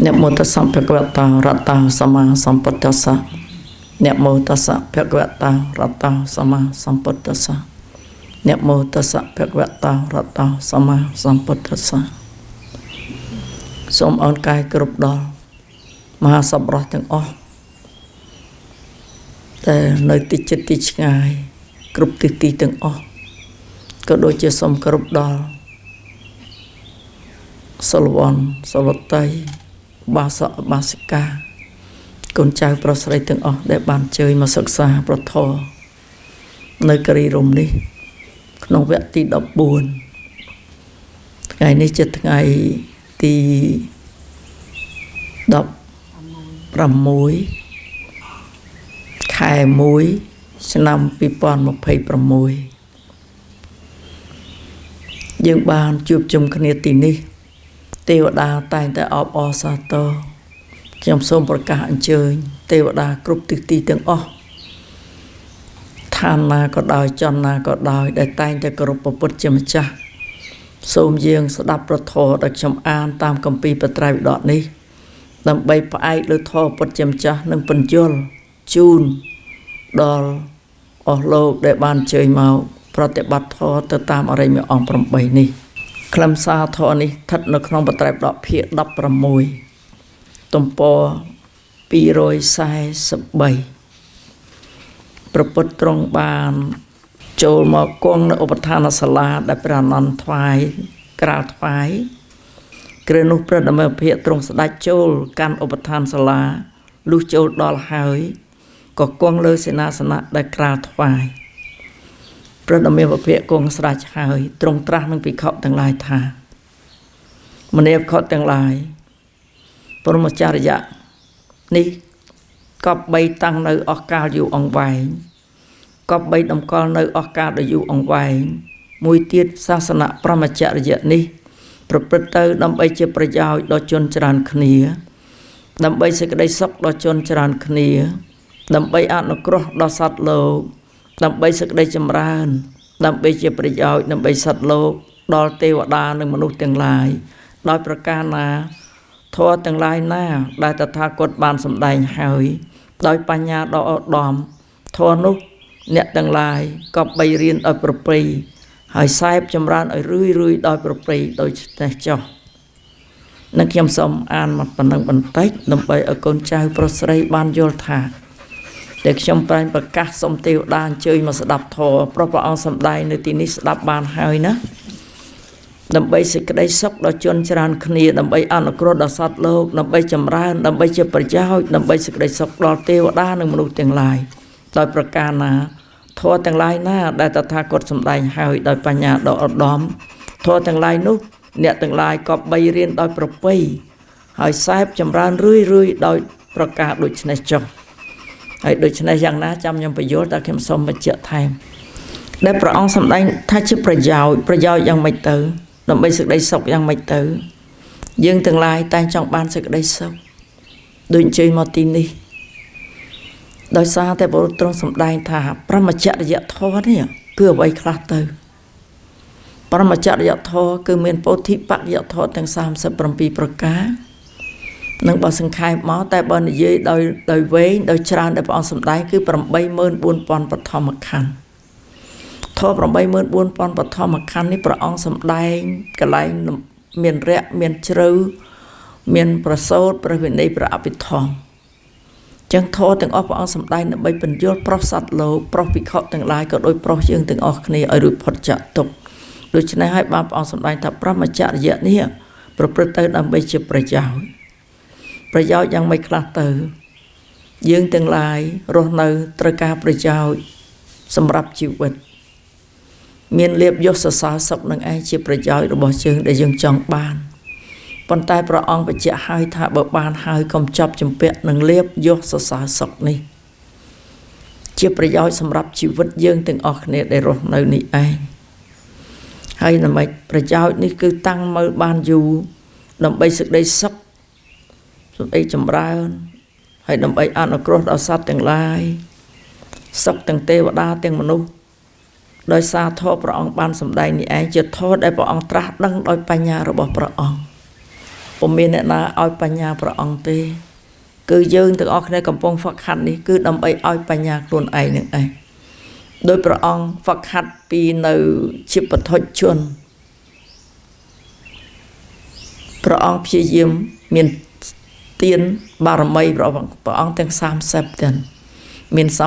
នមោតស្សៈភគវតោរតោសម្មាសម្ពុទ្ធស្សៈនមោតស្សៈភគវតោរតោសម្មាសម្ពុទ្ធស្សៈនមោតស្សៈភគវតោរតោសម្មាសម្ពុទ្ធស្សៈសូមអរកាយគ្រប់ដល់មហាសប្បុរសទាំងអស់តែនៅទីជិតទីឆ្ងាយគ្រប់ទិសទីទាំងអស់ក៏ដូចជាសូមគោរពដល់សិលវ័នសិលតីបាសកបាសិកាកូនចៅប្រុសស្រីទាំងអស់ដែលបានជើញមកសិក្សាប្រធរនៅគិរីរម្យនេះក្នុងវគ្គទី14ថ្ងៃនេះជាថ្ងៃទី16ខែ1ឆ្នាំ2026យើងបានជួបជុំគ្នាទីនេះទេវតាតែងតែអបអរសាទរខ្ញុំសូមប្រកាសអញ្ជើញទេវតាគ្រប់ទិសទីទាំងអស់ឋានណាក៏ដោយចន្ទណាក៏ដោយដែលតែងតែគោរពព្រះពុទ្ធជាម្ចាស់សូមយាងស្ដាប់ព្រះធម៌ដែលខ្ញុំអានតាមគម្ពីរបត្រៃបិដកនេះដើម្បីផ្អែកលើធម៌ពុទ្ធជាម្ចាស់និងពន្យល់ជូនដល់អស់លោកដែលបានអញ្ជើញមកប្រតិបត្តិធម៌ទៅតាមអរិយមគ្គអង្គ8នេះខ្លឹមសារធម៌នេះស្ថិតនៅក្នុងបត្រៃបិដកភាគ16ទំព័រ243ព្រះពុទ្ធទ្រង់បានចូលមកគង់នៅឧបឋានសាលាដែលព្រះអានន្ទថ្វាយក្រាលថ្វាយគ្រានោះព្រះဓម្មភិទ្រង់ស្ដេចចូលកាន់ឧបឋានសាលាលុះចូលដល់ហើយក៏គង់លើសេនាសនៈដែលក្រាលថ្វាយព្រះဓម្មភិគង់ស្ដេចហើយទ្រង់ត្រាស់នឹងភិក្ខុទាំងឡាយថាមនាលភិក្ខុទាំងឡាយព្រហ្មចរិយៈនេះកប់បីតាំងនៅអស់កាលយូរអង្វែងកប់បីតម្កល់នៅអស់កាលដ៏យូរអង្វែងមួយទៀតសាសនៈព្រហ្មចរិយៈនេះប្រព្រឹត្តទៅដើម្បីជាប្រយោជន៍ដល់ជនច្រើនគ្នាដើម្បីសេចក្តីសុខដល់ជនច្រើនគ្នាដើម្បីអនុគ្រោះដល់សត្វលោកដើម្បីសេចក្តីចម្រើនដើម្បីជាប្រយោជន៍ដើម្បីសត្វលោកដល់ទេវតានិងមនុស្សទាំងឡាយដោយប្រការណាធម៌ទាំងឡាយណាដែលតថាគតបានសម្ដែងហើយដោយបញ្ញាដ៏ឧត្តមធម៌នោះអ្នកទាំងឡាយក៏បីរៀនដោយប្រពៃហើយសែបចម្រើនឲ្យរឿយរឿយដោយប្រពៃដោយនេះចុះនឹងខ្ញុំសូមអានមកប៉ុណ្ណឹងបន្តិចដើម្បីឲ្យកូនចៅប្រុសស្រីបានយល់ថាតែខ្ញុំប្រែងប្រកាសសូមទេវតាអញ្ជើញមកស្ដាប់ធម៌ព្រោះព្រះអង្គសម្ដែងនៅទីនេះស្ដាប់បានហើយណាដើម្បីសេចក្តីសុខដល់ជនច្រើនគ្នាដើម្បីអនុគ្រោះដល់សត្វលោកដើម្បីចម្រើនដើម្បីជាប្រយោជន៍ដើម្បីសេចក្តីសុខដល់ទេវតានិងមនុស្សទាំងឡាយដោយប្រការណាធម៌ទាំងឡាយណាដែលតថាគតសម្ដែងហើយដោយបញ្ញាដ៏ឧត្តមធម៌ទាំងឡាយនោះអ្នកទាំងឡាយក៏បីរៀនដោយប្រពៃហើយសែបចម្រើនរឿយរឿយដោយប្រការដូចនេះចុះហើយដូច្នេះយ៉ាងណាចាំខ្ញុំបញ្យល់តែខ្ញុំសូមបញ្ជាក់ថែមដែលព្រះអង្គសម្ដែងថាជាប្រយោជន៍យ៉ាងម៉េចទៅដើម្បីសេចក្តីសុខយ៉ាងម៉េចទៅយើងទាំងឡាយតែងចង់បានសេចក្តីសុខដូចអញ្ជើញមកទីនេះដោយសារតែព្រះទ្រង់សម្ដែងថាព្រហ្មចរិយធម៌នេះគឺអ្វីខ្លះទៅព្រហ្មចរិយធម៌គឺមានពោធិបក្ខយធម៌ទាំង37ប្រការនឹងបើសង្ខេបមកតែបើនិយាយដោយវែងដោយច្រើនដែលព្រះអង្គសម្ដែងគឺ84000បឋមខណ្ឌធម៌84000បឋមខណ្ឌនេះព្រះអង្គសម្ដែងកន្លែងមានរៈមានជ្រៅមានប្រសូតព្រះវិន័យព្រះអភិធម្មចឹងធម៌ទាំងអស់ព្រះអង្គសម្ដែងដើម្បីពន្យល់ប្រុសសត្វលោកប្រុសភិក្ខុទាំងឡាយក៏ដោយប្រុសយើងទាំងអស់គ្នាឲ្យរួចផុតចាកទុក្ខដូច្នេះហើយបានព្រះអង្គសម្ដែងថាព្រហ្មចរិយៈនេះប្រព្រឹត្តទៅដើម្បីជាប្រយោជន៍យ៉ាងម៉េចខ្លះទៅយើងទាំងឡាយរស់នៅត្រូវការប្រយោជន៍សម្រាប់ជីវិតមានលៀបយសសរសើរសុខនឹងឯងជាប្រយោជន៍របស់យើងដែលយើងចង់បានប៉ុន្តែព្រះអង្គបញ្ជាក់ឲ្យថាបើបានហើយកុំចាប់ជំពាក់នឹងលៀបយសសរសើរសុខនេះជាប្រយោជន៍សម្រាប់ជីវិតយើងទាំងអស់គ្នាដែលរស់នៅនេះឯងហើយដើម្បីប្រយោជន៍នេះគឺតាំងមើលបានយូរដើម្បីសេចក្តីសុខសេចក្តីចម្រើនហើយដើម្បីអនុគ្រោះដល់សត្វទាំងឡាយសុខទាំងទេវតាទាំងមនុស្សដោយសារធម៌ព្រះអង្គបានសម្ដែងនេះឯងជាធម៌ដែលព្រះអង្គត្រាស់ដឹងដោយបញ្ញារបស់ព្រះអង្គ ពុំមានអ្នកណាឲ្យបញ្ញាព្រះអង្គទេគឺយើងទាំងអស់គ្នាកំពុងហ្វឹកហាត់នេះគឺដើម្បីឲ្យបញ្ញាខ្លួនឯងនឹងឯងដោយព្រះអង្គហ្វឹកហាត់ពីនៅជាបឋិជនព្រះអង្គព្យាយាមមានទានបារមីព្រះអង្គទាំង30ទាំងមានសា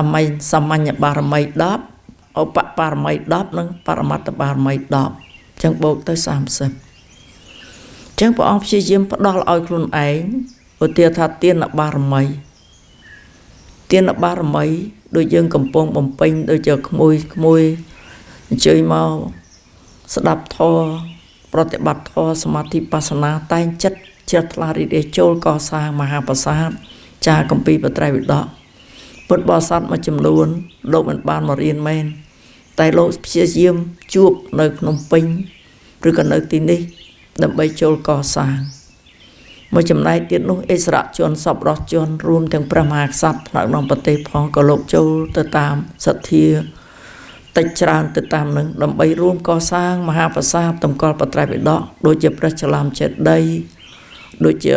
មញ្ញបារមី10ឧបបារមី10និងបរមត្តបារមី10ចឹងបូកទៅ30ចឹងព្រះអង្គព្យាយាមផ្ដល់ឲ្យខ្លួនឯងឧទាហរណ៍ថាទានបារមីទានបារមីដូចយើងកំពុងបំពេញដូចជាក្មួយក្មួយអញ្ជើញមកស្ដាប់ធម៌ប្រតិបត្តិធម៌សមាធិបាសនាតែងចិត្តជ្រះថ្លារីករាយចូលកសាងមហាប្រាសាទចាគម្ពីរបត្រៃវិដកពុទ្ធបរិស័ទមួយចំនួនលោកមិនបានមករៀនមែនតែលោកព្យាយាមជួបនៅភ្នំពេញឬក៏នៅទីនេះដើម្បីចូលកសាងមួយចំណែកទៀតនោះអិសរជនសប្បុរសជនរួមទាំងព្រះមហាក្សត្រថ្នាក់ក្នុងប្រទេសផងក៏លោកចូលទៅតាមសទ្ធាតិចច្រើនទៅតាមនឹងដើម្បីរួមកសាងមហាប្រាសាទតម្កល់បត្រៃបិដកដូចជាព្រះច្លាមចេតិយដូចជា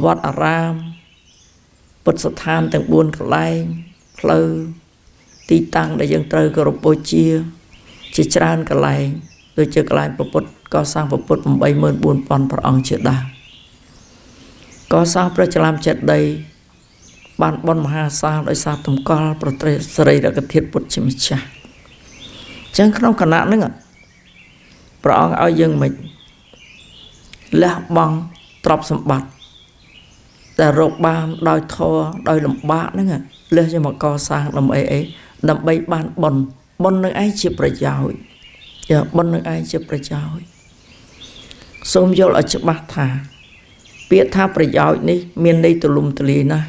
វត្តអារាមពុទ្ធស្ថានទាំង4កន្លែងផ្លូវទីតាំងដែលយើងត្រូវគោរពបូជាជាច្រើនកន្លែងដូចជាកន្លែងព្រះពុទ្ធកសាងព្រះពុទ្ធ84000ព្រះអង្គជាដើមកសាងព្រះច្លាមចេតិយបានបុណ្យមហាសាលដោយសារតម្កល់ប្រត្រេសរីរកធាតុពុទ្ធជាម្ចាស់អញ្ចឹងក្នុងគណៈហ្នឹងព្រះអង្គឲ្យយើងមិនលះបង់ទ្រព្យសម្បត្តិតែរកបានដោយធម៌ដោយលំបាកហ្នឹងលះយកមកកសាងដើម្បីអីដើម្បីបានបុណ្យបុណ្យនឹងឯងជាប្រយោជន៍ចាបុណ្យនឹងឯងជាប្រយោជន៍សូមយល់ឲ្យច្បាស់ថាពាក្យថាប្រយោជន៍នេះមានន័យទូលំទូលាយណាស់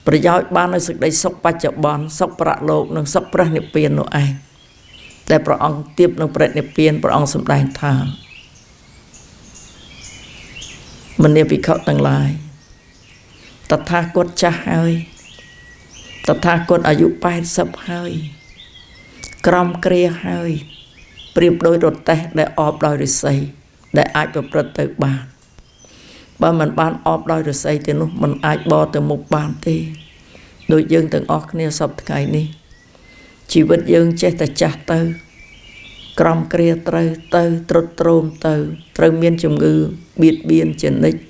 ប្រយោជន៍បាននៅសេចក្តីសុខបច្ចុប្បន្នសុខប្រលោកនិងសុខព្រះនិព្វាននោះឯងតែព្រះអង្គទៀបនឹងព្រះនិព្វានព្រះអង្គសម្ដែងថាមនាភិក្ខុទាំងឡាយតថាគតចាស់ហើយតថាគតអាយុ80ហើយក្រំគ្រាហើយប្រៀបដោយរទេះដែលអបដោយឫស្សីដែលអាចប្រព្រឹត្តទៅបានបើមិនបានអបដោយឫស្សីទេនោះមិនអាចបរទៅមុខបានទេដូចយើងទាំងអស់គ្នាសពថ្ងៃនេះជីវិតយើងចេះតែចាស់ទៅក្រំគ្រាត្រូវទៅទ្រុឌទ្រោមទៅត្រូវមានជំងឺបៀតបៀនជានិច្ច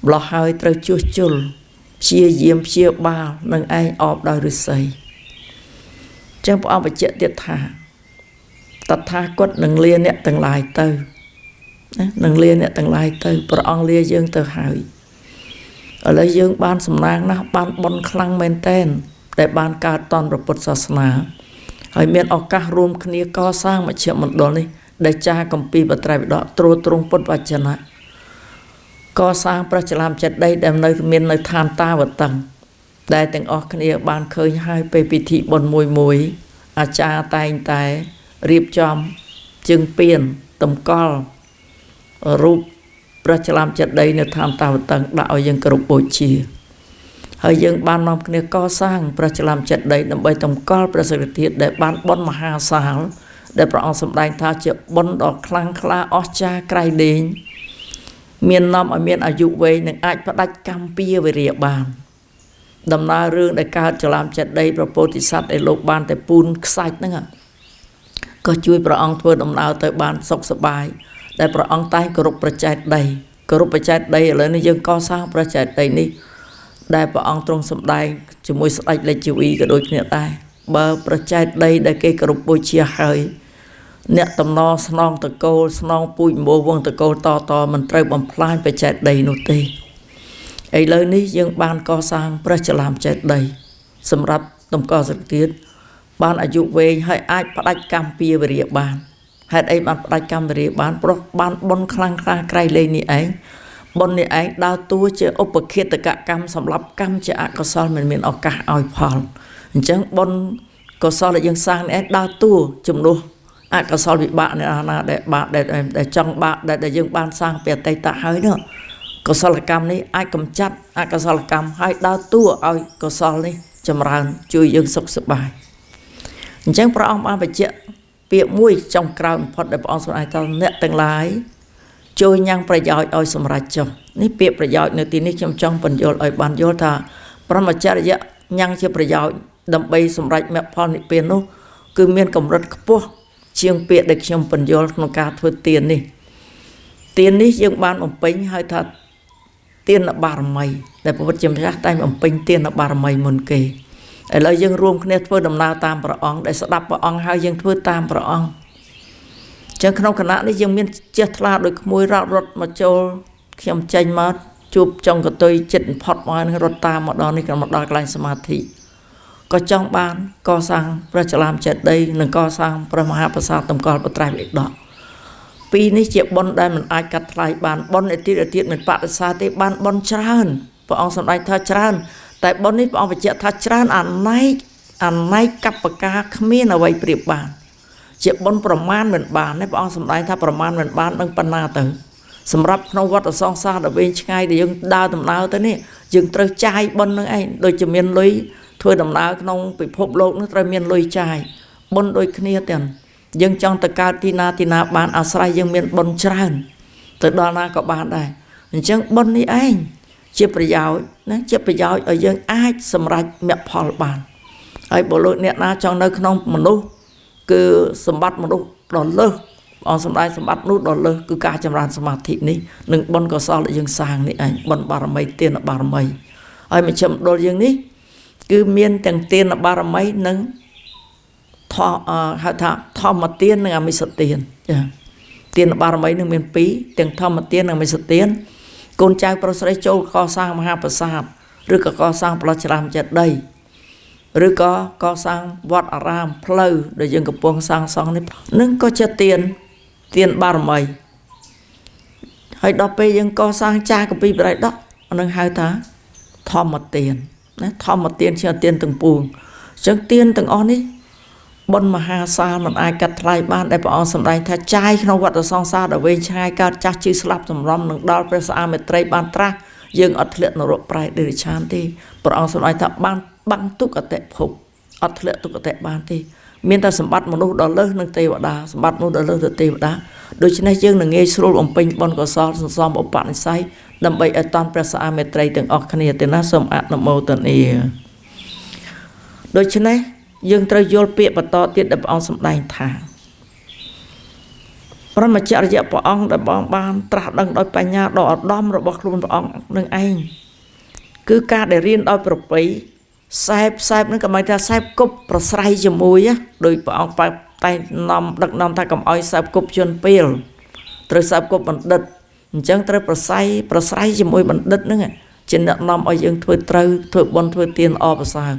ម្លោះហើយត្រូវជួសជុលព្យាយាមព្យាបាលនឹងឯងអបដោយឫស្សីចឹងព្រះអង្គបញ្ជាក់ទៀតថាតថាគតនឹងលាអ្នកទាំងឡាយទៅណានឹងលាអ្នកទាំងឡាយទៅព្រះអង្គលាយើងទៅហើយឥឡូវយើងបានសំណាងណាស់បានបុណ្យខ្លាំងមែនតែនដែលបានកើតតនព្រះពុទ្ធសាសនាហើយមានឱកាសរួមគ្នាកសាងមជ្ឈមណ្ឌលនេះដែលចាគម្ពីរបត្រៃបិដកត្រួតត្រងពុទ្ធវចនៈកសាងព្រះច្លាមចេតិយដែលនៅមាននៅឋានតាវតឹងដែលទាំងអស់គ្នាបានឃើញហើយពេលពិធីបុណ្យមួយមួយអាចារ្យតែងតែរៀបចំជើងពៀនតម្កល់រូបព្រះច្លាមចេតិយនៅឋានតាវតឹងដាក់ឲ្យយើងគោរពបូជាហើយយើងបាននាំគ្នាកសាងព្រះច្លាមចេតិយដើម្បីតម្កល់ព្រះសិទ្ធិធាតុដែលបានបុណ្យមហាសាលដែលព្រះអង្គសម្ដែងថាជាបុណ្យដ៏ខ្លាំងក្លាអស្ចារ្យក្រៃលែងមាននាំឲ្យមានអាយុវែងនិងអាចផ្ដាច់កម្មពៀវិរិយបានដំណើររឿងដែលកើតច្លាមចេតិយព្រះពោធិសត្វដែលលោកបានតែពូនខ្សាច់ហ្នឹងក៏ជួយព្រះអង្គធ្វើដំណើរទៅបានសុខសប្បាយដែលព្រះអង្គតែងគោរពព្រះចេតិយគោរពព្រះចេតិយឥឡូវនេះយើងកសាងព្រះចេតិយនេះដែលព្រះអង្គទ្រង់សម្ដែងជាមួយស្ដេចលេជវីក៏ដូចគ្នាដែរបើព្រះចេតិយដែលគេគោរពបូជាហើយអ្នកតំណស្នងតកូលស្នងពូជមោវងតកូលតតមិនត្រូវបំផ្លាញព្រះចេតិយនោះទេឥឡូវនេះយើងបានកសាងព្រះច្លាមចេតិយសម្រាប់តម្កល់សក្តិបានអាយុវែងហើយអាចផ្ដាច់កម្មពៀវិរិយបានហេតុអីបានផ្ដាច់កម្មវិរិយបានព្រោះបានបុណ្យខ្លាំងក្លាក្រៃលែងនេះឯងបុណ្យនេះឯងដើរតួជាឧបឃាតកកម្មសម្រាប់កម្មជាអកុសលមិនមានឱកាសឲ្យផលអញ្ចឹងបុណ្យកុសលដែលយើងសាងនេះឯងដើរតួជំនួសអកុសលវិបាកនេះណាដែលបាក់ដែលចង់បាក់ដែលយើងបានសាងពីអតីតហើយនោះកុសលកម្មនេះអាចកម្ចាត់អកុសលកម្មហើយដើរតួឲ្យកុសលនេះចម្រើនជួយយើងសុខសប្បាយអញ្ចឹងព្រះអង្គបានបញ្ជាក់ពាក្យមួយចុងក្រោយបំផុតដែលព្រះអង្គសម្ដែងថាអ្នកទាំងឡាយ ចូលញ៉ាំងប្រយោជន៍ឲ្យសម្រេចចុះនេះពាក្យប្រយោជន៍នៅទីនេះខ្ញុំចង់បញ្យល់ឲ្យបានយល់ថាព្រហ្មចរិយៈញ៉ាំងជាប្រយោជន៍ដើម្បីសម្រេចមគ្គផលនិព្វាននោះគឺមានកម្រិតខ្ពស់ជាងពាក្យដែលខ្ញុំបញ្យល់ក្នុងការធ្វើទាននេះទាននេះយើងបានបំពេញហើយថាទានបារមីដែលព្រះពុទ្ធជាម្ចាស់តែងបំពេញទានបារមីមុនគេឥឡូវយើងរួមគ្នាធ្វើដំណើរតាមព្រះអង្គដែលស្ដាប់ព្រះអង្គហើយយើងធ្វើតាមព្រះអង្គចឹងក្នុងគណៈនេះយើងមានចេះថ្លាដោយក្មួយរត់រត់មកចូលខ្ញុំចេញមកជួបចុងកតុយចិត្តផុតមកនឹងរត់តាមមកដល់នេះក៏មកដល់កន្លែងសមាធិក៏ចង់បានកសាងព្រះចលាមចេតិយនិងកសាងព្រះមហាប្រាសាទតម្កល់បត្រៃបិដកពីរនេះជាបុណ្យដែលមិនអាចកាត់ថ្លៃបានបុណ្យឯទៀតឯទៀតមិនបដិសេធទេបានបុណ្យច្រើនព្រះអង្គសម្ដែងថាច្រើនតែបុណ្យនេះព្រះអង្គបញ្ជាក់ថាច្រើនអណែកកបកាគ្មានអ្វីប្រៀបបានជាបុណ្យប្រមាណមិនបានទេព្រះអង្គសម្ដែងថាប្រមាណមិនបានដឹងប៉ុណ្ណាទៅសម្រាប់ក្នុងវដ្តសង្សារដ៏វែងឆ្ងាយដែលយើងដើរដំណើរទៅនេះយើងត្រូវចាយបុណ្យនឹងឯងដូចជាមានលុយធ្វើដំណើរក្នុងពិភពលោកនោះត្រូវមានលុយចាយបុណ្យដូចគ្នាទាំងយើងចង់ទៅកើតទីណាទីណាបានអាស្រ័យយើងមានបុណ្យច្រើនទៅដល់ណាក៏បានដែរអញ្ចឹងបុណ្យនេះឯងជាប្រយោជន៍ណាជាប្រយោជន៍ឲ្យយើងអាចសម្រេចមគ្គផលបានហើយបើលោកអ្នកណាចង់នៅក្នុងមនុស្សគឺសម្បត្តិមនុស្សដ៏លើសអង្គសម្ដែងសម្បត្តិនោះដ៏លើសគឺការចម្រើនសមាធិនេះនិងបុណ្យកុសលដែលយើងសាងនេះឯងបុណ្យបារមីទានបារមីហើយមជ្ឈមណ្ឌលយើងនេះគឺមានទាំងទានបារមីនិងធម៌ហៅថាធម្មទាននិងអមិសទានចាទានបារមីនឹងមានពីរទាំងធម្មទាននិងអមិសទានកូនចៅប្រុសស្រីចូលកសាងមហាប្រាសាទឬក៏កសាងផ្លូវច្រាមចេតិយឬក៏កសាងវត្តអារាមផ្លូវដែលយើងកំពុងសាងសង់នេះនឹងក៏ជាទានបារមីហើយដល់ពេលយើងកសាងចាកពីបរិដកអានឹងហៅថាធម្មទានណាធម្មទានជាទានទាំងពួងអញ្ចឹងទានទាំងអស់នេះបុណ្យមហាសាលមិនអាចកាត់ថ្លៃបានដែលព្រះអង្គសម្ដែងថាចាយក្នុងវដ្តសង្សារដ៏វែងឆ្ងាយកើតចាស់ជឺស្លាប់សម្រំនឹងដល់ព្រះស្អាមេត្រីបានត្រាស់យើងអត់ធ្លាក់នរកប្រែតដេរឆានទេព្រះអង្គសម្ដែងថាបានបាំងទុក្ខតិភពអត់ធ្លាក់ទុក្ខតិបានទេមានតែសម្បត្តិមនុស្សដ៏លើសនឹងទេវតាសម្បត្តិមនុស្សដ៏លើសទៅទេវតាដូច្នេះយើងនឹងងាយស្រួលបំពេញបុណ្យកុសលសន្សំឧបនិស្ស័យដើម្បីឲ្យតាន់ព្រះស្អាមេត្រីទាំងអស់គ្នាទេណាសូមអនុមោទនាដូច្នេះយើងត្រូវយល់ពាក្យបន្តទៀតដែលព្រះអង្គសម្ដែងថាព្រហ្មចរិយៈព្រះអង្គដែលបងបានត្រាស់ដឹងដោយបញ្ញាដ៏ឧត្តមរបស់ខ្លួនព្រះអង្គនឹងឯងគឺការដែលរៀនដោយប្រពៃសែបនឹងក៏មិនថាសែបគប់ប្រស្រ័យជាមួយដោយព្រះអង្គតែងនាំដឹកនាំថាកុំឲ្យសែបគប់ជនពេលត្រូវសែបគប់បណ្ឌិតអញ្ចឹងត្រូវប្រស្រ័យជាមួយបណ្ឌិតហ្នឹងជាអ្នកនាំឲ្យយើងធ្វើត្រូវធ្វើបុណ្យធ្វើទានល្អប្រសើរ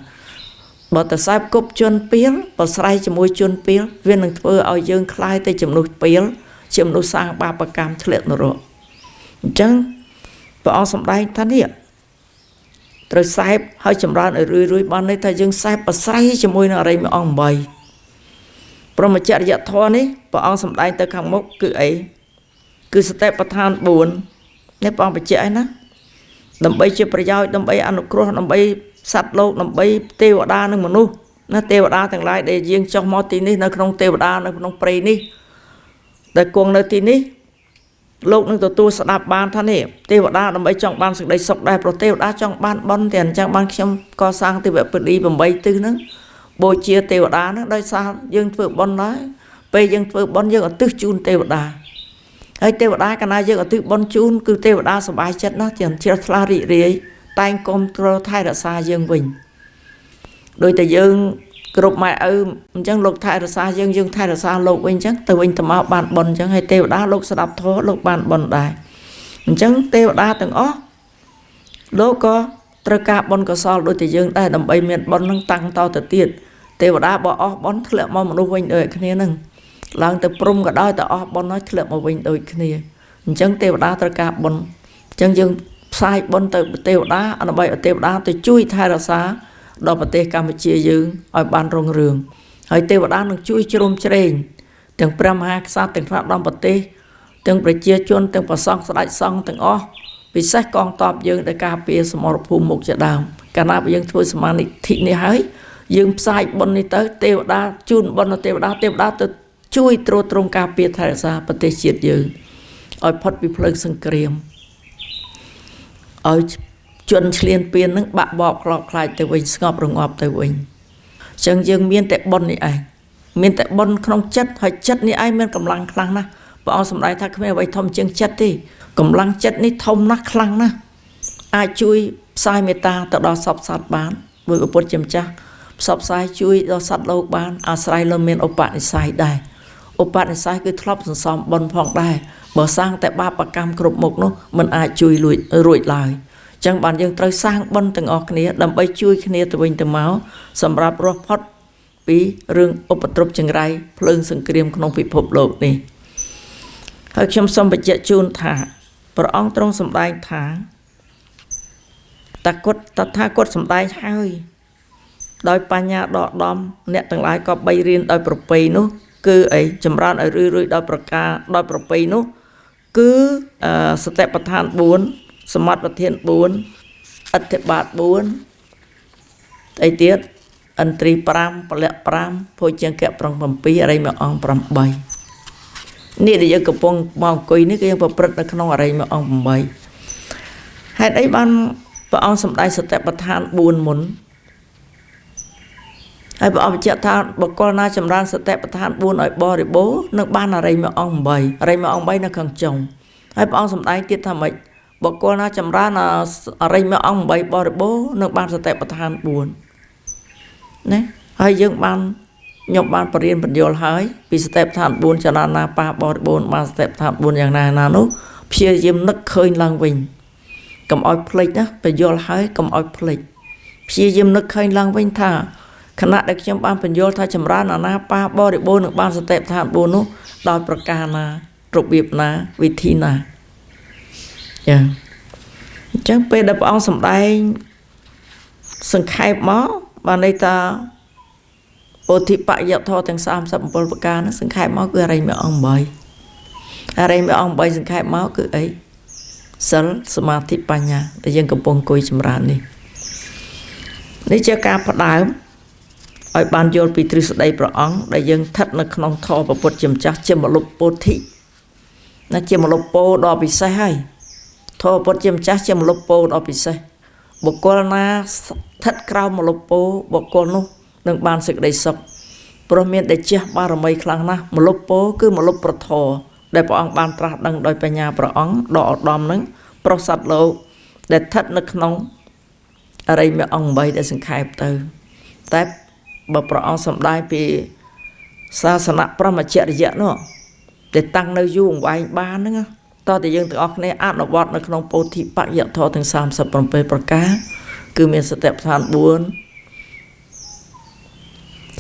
បើតែសែបគប់ជនពេលប្រស្រ័យជាមួយជនពេលវានឹងធ្វើឲ្យយើងคล้ายទៅជាមនុស្សពេលជាមនុស្សសាងបាបកម្មធ្លាក់នរកអញ្ចឹងព្រះអង្គសម្ដែងថានេះត្រូវសែបហើយចម្រើនឲ្យរឿយៗបានន័យថាយើងសែបប្រស្រ័យជាមួយនឹងអរិយអង្គ8ព្រហ្មចរិយធម៌នេះព្រះអង្គសម្ដែងទៅខាងមុខគឺអីគឺសតិប្បដ្ឋាន4នេះព្រះអង្គបញ្ជាក់ឯណាដើម្បីជាប្រយោជន៍ដើម្បីអនុគ្រោះដើម្បីសត្វលោកដើម្បីទេវតានិងមនុស្សណាទេវតាទាំងឡាយដែលយើងចុះមកទីនេះនៅក្នុងទេវតានៅក្នុងព្រៃនេះដែលគង់នៅទីនេះលោកនឹងទទួលស្ដាប់បានថានេះទេវតាដើម្បីចង់បានសេចក្តីសុខដែរព្រោះទេវតាចង់បានបុណ្យតែអញ្ចឹងបានខ្ញុំកសាងទេវពលី8ទិសហ្នឹងបូជាទេវតាហ្នឹងដោយសារយើងធ្វើបុណ្យដែរពេលយើងធ្វើបុណ្យយើងឧទ្ទិសជូនទេវតាហើយទេវតាកាលណាយើងឧទ្ទិសបុណ្យជូនគឺទេវតាសប្បាយចិត្តណាស់ជាជ្រះថ្លារីករាយតែងគុំទ្រថែរក្សាយើងវិញដោយតែយើងគ្រប់ម៉ែឪអញ្ចឹងលោកថែរក្សាយើងយើងថែរក្សាលោកវិញអញ្ចឹងទៅវិញទៅមកបានបុណ្យអញ្ចឹងហើយទេវតាលោកស្ដាប់ធម៌លោកបានបុណ្យដែរអញ្ចឹងទេវតាទាំងអស់លោកក៏ត្រូវការបុណ្យកុសលដូចតែយើងដែរដើម្បីមានបុណ្យនឹងតាំងតទៅទៀតទេវតាបើអស់បុណ្យធ្លាក់មកមនុស្សវិញដូចគ្នានឹងឡើងទៅព្រំក៏ដោយតែអស់បុណ្យហើយធ្លាក់មកវិញដូចគ្នាអញ្ចឹងទេវតាត្រូវការបុណ្យអញ្ចឹងយើងផ្សាយបុណ្យទៅទេវតាដើម្បីឲ្យទេវតាទៅជួយថែរក្សាដល់ប្រទេសកម្ពុជាយើងឲ្យបានរុងរឿងហើយទេវតានឹងជួយជ្រោមជ្រែងទាំងព្រះមហាក្សត្រទាំងថ្នាក់ដឹកនាំប្រទេសទាំងប្រជាជនទាំងព្រះសង្ឃស្ដេចសង្ឃទាំងអស់ពិសេសកងទ័ពយើងដែលការពារសមរភូមិមុខជាដើមកាលណាបើយើងធ្វើសមាធិនេះហើយយើងផ្សាយបុណ្យនេះទៅទេវតាជូនបុណ្យទៅទេវតាទេវតាទៅជួយទ្រទ្រង់ការពារថែរក្សាប្រទេសជាតិយើង ឲ្យផុតពីភ្លើងសង្គ្រាមឲ្យជនឈ្លានពាននឹងបាក់បបខ្លោបខ្លាចទៅវិញស្ងប់រងាប់ទៅវិញអញ្ចឹងយើងមានតែបុណ្យនេះឯងមានតែបុណ្យក្នុងចិត្តហើយចិត្តនេះឯងមានកម្លាំងខ្លាំងណាស់ព្រះអង្គសម្ដែងថាគ្មានអ្វីធំជាងចិត្តទេកម្លាំងចិត្តនេះធំណាស់ខ្លាំងណាស់អាចជួយផ្សាយមេត្តាទៅដល់សព្វសត្វបានដោយព្រះពុទ្ធជាម្ចាស់ផ្សព្វផ្សាយជួយដល់សត្វលោកបានអាស្រ័យលើមានឧបនិស្ស័យដែរឧបនិស្ស័យគឺធ្លាប់សន្សំបុណ្យផងដែរបើសាងតែបាបកម្មគ្រប់មុខនោះมันអាចជួយរួចឡើយចឹងបានយើងត្រូវសាងបុណ្យទាំងអស់គ្នាដើម្បីជួយគ្នាទៅវិញទៅមកសម្រាប់រស់ផុតពីរឿងឧបទ្រពចង្រៃភ្លើងសង្គ្រាមក្នុងពិភពលោកនេះហើយខ្ញុំសូមបញ្ជាក់ជូនថាព្រះអង្គទ្រង់សម្ដែងថាតថាគតសម្ដែងហើយដោយបញ្ញាដកដំអ្នកទាំងឡាយក៏បីរៀនដោយប្រពៃនោះគឺអីចម្រើនឲ្យរឿយៗដោយប្រការដោយប្រពៃនោះគឺសតិប្បដ្ឋាន4សមត្ថប្រធាន4អធិបាត4អីទៀតឥន្ទ្រី5ពលៈ5ភោជង្គៈ7អរិយមគ្គអង្គ8នេះដែលយើងកំពុងមកអង្គុយនេះគឺយើងប្រព្រឹត្តនៅក្នុងអរិយមគ្គអង្គ8ហេតុអីបានព្រះអង្គសម្ដែងសតិប្បដ្ឋាន4មុនហើយព្រះអង្គបញ្ជាក់ថាបុគ្គលណាចម្រើនសតិប្បដ្ឋាន4ឲ្យបរិបូរណ៍នឹងបានអរិយមគ្គអង្គ8អរិយមគ្គអង្គ8នៅខាងចុងហើយព្រះអង្គសម្ដែងទៀតថាម៉េចបុគ្គលណាចម្រើនអរិយមគ្គអង្គ8បរិបូរណ៍នឹងបានសតិប្បដ្ឋាន4ណាហើយយើងបានខ្ញុំបានបរៀនបញ្យល់ហើយពីសតិប្បដ្ឋាន4ចរាណាបាបរិបូរណ៍បានសតិប្បដ្ឋាន4យ៉ាងណាណានោះព្យាយាមនឹកឃើញឡើងវិញកុំឲ្យភ្លេចណាបញ្យល់ហើយកុំឲ្យភ្លេចព្យាយាមនឹកឃើញឡើងវិញថាខណៈដែលខ្ញុំបានបញ្យល់ថាចម្រើនអាណាបាបរិបូរណ៍នឹងបានសតិប្បដ្ឋាន4នោះដោយប្រការណារបៀបណាវិធីណាចាអញ្ចឹងពេលដែលព្រះអង្គសម្ដែងសង្ខេបមកបានន័យថាពោធិបយធម៌ទាំង37ប្រការនោះសង្ខេបមកគឺអរិយមគ្គអង្គ8អរិយមគ្គអង្គ8សង្ខេបមកគឺអីសិលសមាធិបញ្ញាដែលយើងកំពុងអង្គុយចម្រើននេះនេះជាការផ្ដើមឲ្យបានយល់ពីទ្រឹស្ដីព្រះអង្គដែលយើងស្ថិតនៅក្នុងធម៌ព្រះពុទ្ធជាម្ចាស់ជាមលុបពោធិណាជាមលុបពោដ៏ពិសេសហើយធម៌ពុទ្ធជាម្ចាស់ជាមលុបពោដ៏ពិសេសបុគ្គលណាស្ថិតក្រោមមលុបពោបុគ្គលនោះនឹងបានសេចក្តីសុខព្រោះមានតែជះបារមីខ្លាំងណាស់មលុបពោគឺមលុបប្រធរដែលព្រះអង្គបានត្រាស់ដឹងដោយបញ្ញាព្រះអង្គដ៏ឧត្តមនឹងប្រោសសត្វលោកដែលស្ថិតនៅក្នុងអរិយមគ្គអង្គ8ដែលសង្ខេបទៅតែបើព្រះអង្គសម្ដែងពីសាសនៈព្រហ្មចរិយៈនោះដែលតាំងនៅយូរអង្វែងបានហ្នឹងតោះតែយើងទាំងអស់គ្នាអនុវត្តនៅក្នុងពោធិបយធម៌ទាំង37ប្រការគឺមានសតិប្បដ្ឋាន4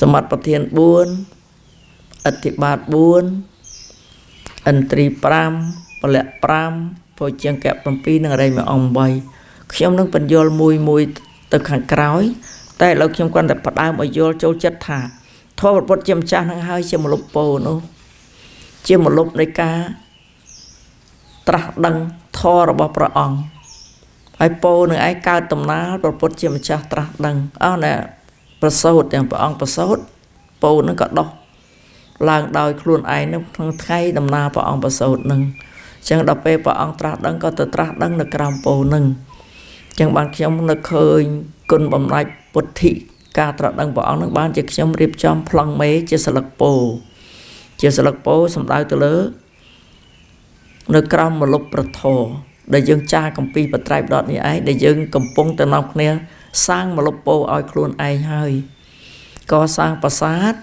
សមត្ថប្រធាន4អធិបាត4ឥន្ទ្រី5ពលៈ5ភោជង្គៈ7និងអរិយមគ្គអង្គ8ខ្ញុំនឹងបញ្យល់មួយមួយទៅខាងក្រោយតែឥឡូវខ្ញុំគ្រាន់តែផ្ដើមឲ្យយល់ចូលចិត្តថាធម៌ព្រះពុទ្ធជាម្ចាស់នឹងហើយជាមលុបពោនោះជាមលុបនៃការត្រាស់ដឹងធម៌របស់ព្រះអង្គហើយពោនឹងឯងកើតដំណើរព្រះពុទ្ធជាម្ចាស់ត្រាស់ដឹងអស់ណែប្រសូតទាំងព្រះអង្គប្រសូតពោនឹងក៏ដោះឡើងដោយខ្លួនឯងនៅក្នុងថ្ងៃដំណើរព្រះអង្គប្រសូតនឹងអញ្ចឹងដល់ពេលព្រះអង្គត្រាស់ដឹងក៏ទៅត្រាស់ដឹងនៅក្រោមពោនឹងអញ្ចឹងបានខ្ញុំនឹកឃើញគុណបំណាច់ពុទ្ធិការត្រាស់ដឹងព្រះអង្គនឹងបានជាខ្ញុំរៀបចំប្លង់មេជាស្លឹកពោជាស្លឹកពោសំដៅទៅលើនៅក្រោមមលុបប្រធរដែលយើងចារកម្ពីបត្រៃបដនេះឯងដែលយើងកំពុងទៅនាំគ្នាសាងមលុបពោឲ្យខ្លួនឯងហើយកសាងប្រាសាទ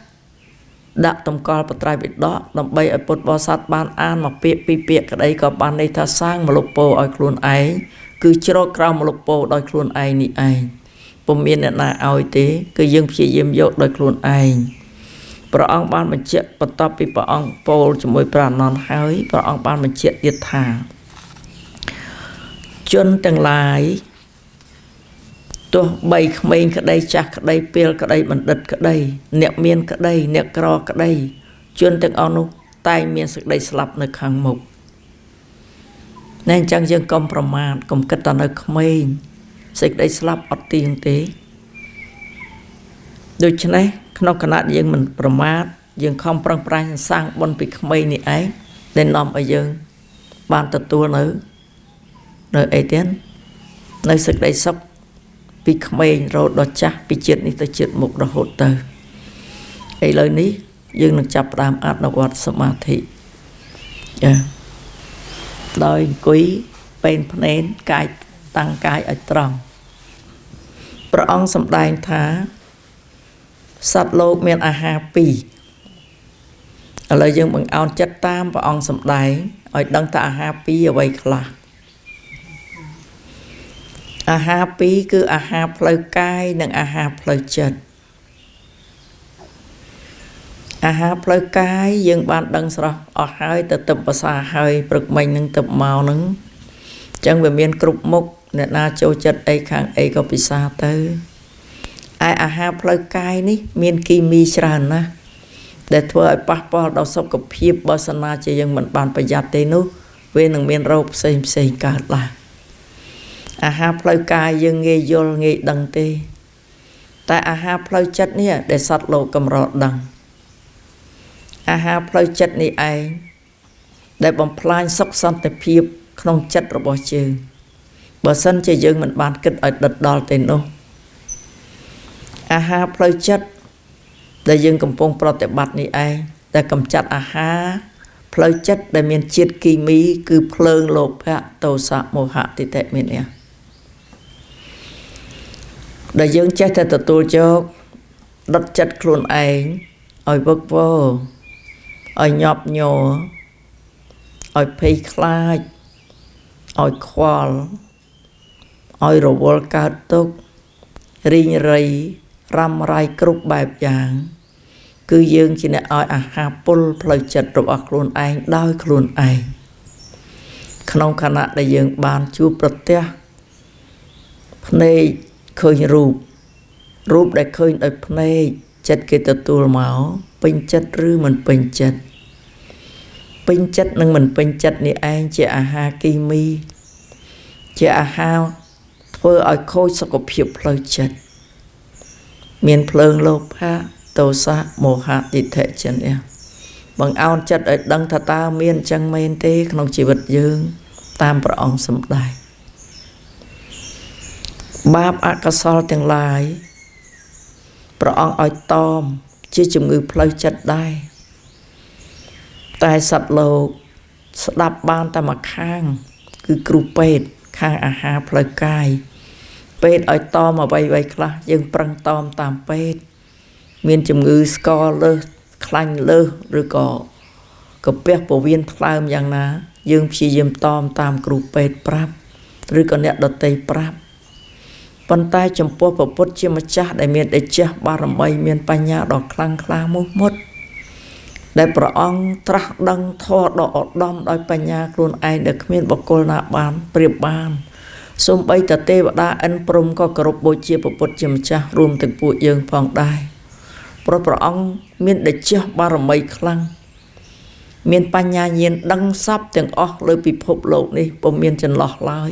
ដាក់តម្កល់បត្រៃបិដកដើម្បីឲ្យពុទ្ធបរិស័ទបានអានមកពាក្យពីរពាក្យក្តីក៏បានន័យថាសាងមលុបពោឲ្យខ្លួនឯងគឺជ្រកក្រោមមលុបពោដោយខ្លួនឯងនេះឯងពុំមានអ្នកណាឲ្យទេគឺយើងព្យាយាមយកដោយខ្លួនឯងព្រះអង្គបានបញ្ជាក់បន្ទាប់ពីព្រះអង្គពោលជាមួយព្រះអានន្ទហើយព្រះអង្គបានបញ្ជាក់ទៀតថាជនទាំងឡាយទោះបីក្មេងក្តីចាស់ក្តីពេលក្តីបណ្ឌិតក្តីអ្នកមានក្តីអ្នកក្រក្តីជនទាំងអស់នោះតែងមានសេចក្តីស្លាប់នៅខាងមុខណែអញ្ចឹងយើងកុំប្រមាថកុំគិតតែនៅក្មេងសេចក្តីស្លាប់អត់ទៀងទេដូច្នេះក្នុងខណៈយើងមិនប្រមាថយើងខំប្រឹងប្រែងសាងបុណ្យពីក្មេងនេះឯងដែលនាំឲ្យយើង បានទទួលនៅនៅអីទៀតនៅសេចក្តីសុខពីក្មេងរហូតដល់ចាស់ពីជាតិនេះទៅជាតិមុខរហូតទៅឥឡូវនេះយើងនឹងចាប់ផ្ដើមអនុវត្តសមាធិចាដោយអង្គុយពេនភ្នែនកាយតាំងកាយឲ្យត្រង់ព្រះអង្គសម្ដែងថាសត្វលោកមានអាហារពីរឥឡូវយើងបង្អោនចិត្តតាមព្រះអង្គសម្ដែងឲ្យដឹងថាអាហារពីរអ្វីខ្លះអាហារពីរគឺអាហារផ្លូវកាយនិងអាហារផ្លូវចិត្តអាហារផ្លូវកាយយើងបានដឹងស្រស់អស់ហើយទៅទឹកប្រសាហើយព្រឹកមិញនឹងទឹកមកនឹងអញ្ចឹងវាមានគ្រប់មុខអ្នកណាចូលចិត្តអីខាងអីក៏ពិសាទៅឯអាហារផ្លូវកាយនេះមានគីមីច្រើនណាស់ដែលធ្វើឲ្យប៉ះពាល់ដល់សុខភាពបើសិនណាជាយើងមិនបានប្រយ័ត្នទេនោះវានឹងមានរោគផ្សេងផ្សេងកើតឡើងអាហារផ្លូវកាយយើងងាយយល់ងាយដឹងទេតែអាហារផ្លូវចិត្តនេះដែលសត្វលោកកម្រដឹងអាហារផ្លូវចិត្តនេះឯងដែលបំផ្លាញសុខសន្តិភាពក្នុងចិត្តរបស់យើងបើសិនជាយើងមិនបានគិតឲ្យដិតដល់ទេនោះអាហារផ្លូវចិត្តដែលយើងកំពុងប្រតិបត្តិនេះឯងដែលកម្ចាត់អាហារផ្លូវចិត្តដែលមានជាតិគីមីគឺភ្លើងលោភៈទោសៈមោហៈទិដ្ឋិមាននេះដែលយើងចេះតែទទួលយកដុតចិត្តខ្លួនឯងឲ្យវឹកវរឲ្យញាប់ញ័រឲ្យភ័យខ្លាចឲ្យខ្វល់ឲ្យរវល់កើតទុក្ខរីងរៃរ៉ាំរ៉ៃគ្រប់បែបយ៉ាងគឺយើងជាអ្នកឲ្យអាហារពុលផ្លូវចិត្តរបស់ខ្លួនឯងដោយខ្លួនឯងក្នុងខណៈដែលយើងបានជួបប្រទះភ្នែកឃើញរូបរូបដែលឃើញដោយភ្នែកចិត្តគេទទួលមកពេញចិត្តឬមិនពេញចិត្តពេញចិត្តនិងមិនពេញចិត្តនេះឯងជាអាហារគីមីជាអាហារធ្វើឲ្យខូចសុខភាពផ្លូវចិត្តមានភ្លើងលោភៈទោសៈមោហៈទិដ្ឋិចិននេះបង្អោនចិត្តឲ្យដឹងថាតើមានអញ្ចឹងមែនទេក្នុងជីវិតយើងតាមព្រះអង្គសម្ដែងបាបអកុសលទាំងឡាយព្រះអង្គឲ្យតមជាជំងឺផ្លូវចិត្តដែរតែសត្វលោកស្ដាប់បានតែមួយខាងគឺគ្រូពេទ្យខាងអាហារផ្លូវកាយពេទ្យឲ្យតមអ្វីៗខ្លះយើងប្រឹងតមតាមពេទ្យមានជំងឺស្ករលើសខ្លាញ់លើសឬក៏កាពះពោះវៀនថ្លើមយ៉ាងណាយើងព្យាយាមតមតាមគ្រូពេទ្យប្រាប់ឬក៏អ្នកដទៃប្រាប់ប៉ុន្តែចំពោះព្រះពុទ្ធជាម្ចាស់ដែលមានតេជះបារមីមានបញ្ញាដ៏ខ្លាំងក្លាមោះមុតដែលព្រះអង្គត្រាស់ដឹងធម៌ដ៏ឧត្តមដោយបញ្ញាខ្លួនឯងដែលគ្មានបុគ្គលណាបានប្រៀបបានសូម្បីតែទេវតាឥន្ទព្រហ្មក៏គោរពបូជាព្រះពុទ្ធជាម្ចាស់រួមទាំងពួកយើងផងដែរព្រោះព្រះអង្គមានតេជះបារមីខ្លាំងមានបញ្ញាញាណដឹងសពទាំងអស់លើពិភពលោកនេះពុំមានចន្លោះឡើយ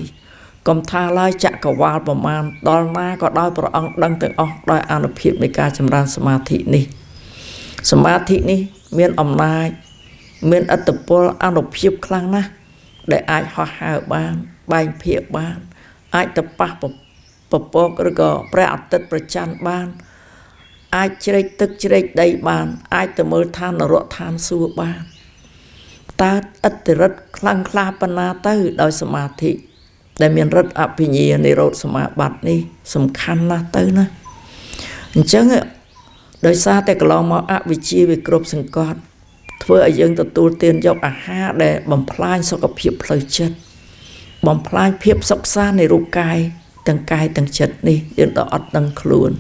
កុំថាឡើយចក្រវាលប្រមាណដល់ណាក៏ដោយព្រះអង្គដឹងទាំងអស់ដោយអានុភាពនៃការចម្រើនសមាធិនេះសមាធិនេះមានអំណាចមានឥទ្ធិពលអានុភាពខ្លាំងណាស់ដែលអាចហោះហើរបានបែងភាគបានអាចទៅប៉ះពពកឬក៏ព្រះអាទិត្យប្រច័នបានអាចជ្រែកទឹកជ្រែកដីបានអាចទៅមើលឋាននរកឋានសួគ៌បានតើឥទ្ធិឫទ្ធិខ្លាំងក្លាប៉ុណ្ណាទៅដោយសមាធិដែលមានឫទ្ធិអភិញ្ញានិរោធសមាបត្តិនេះសំខាន់ណាស់ទៅណាអញ្ចឹងដោយសារតែកន្លងមកអវិជ្ជាវាគ្រប់សង្កត់ធ្វើឲ្យយើងទទួលទានយកអាហារដែលបំផ្លាញសុខភាពផ្លូវចិត្តបំផ្លាញភាពសុខសាន្តនៃរូបកាយទាំងកាយទាំងចិត្តនេះយើងដល់អត់ដឹងខ្លួន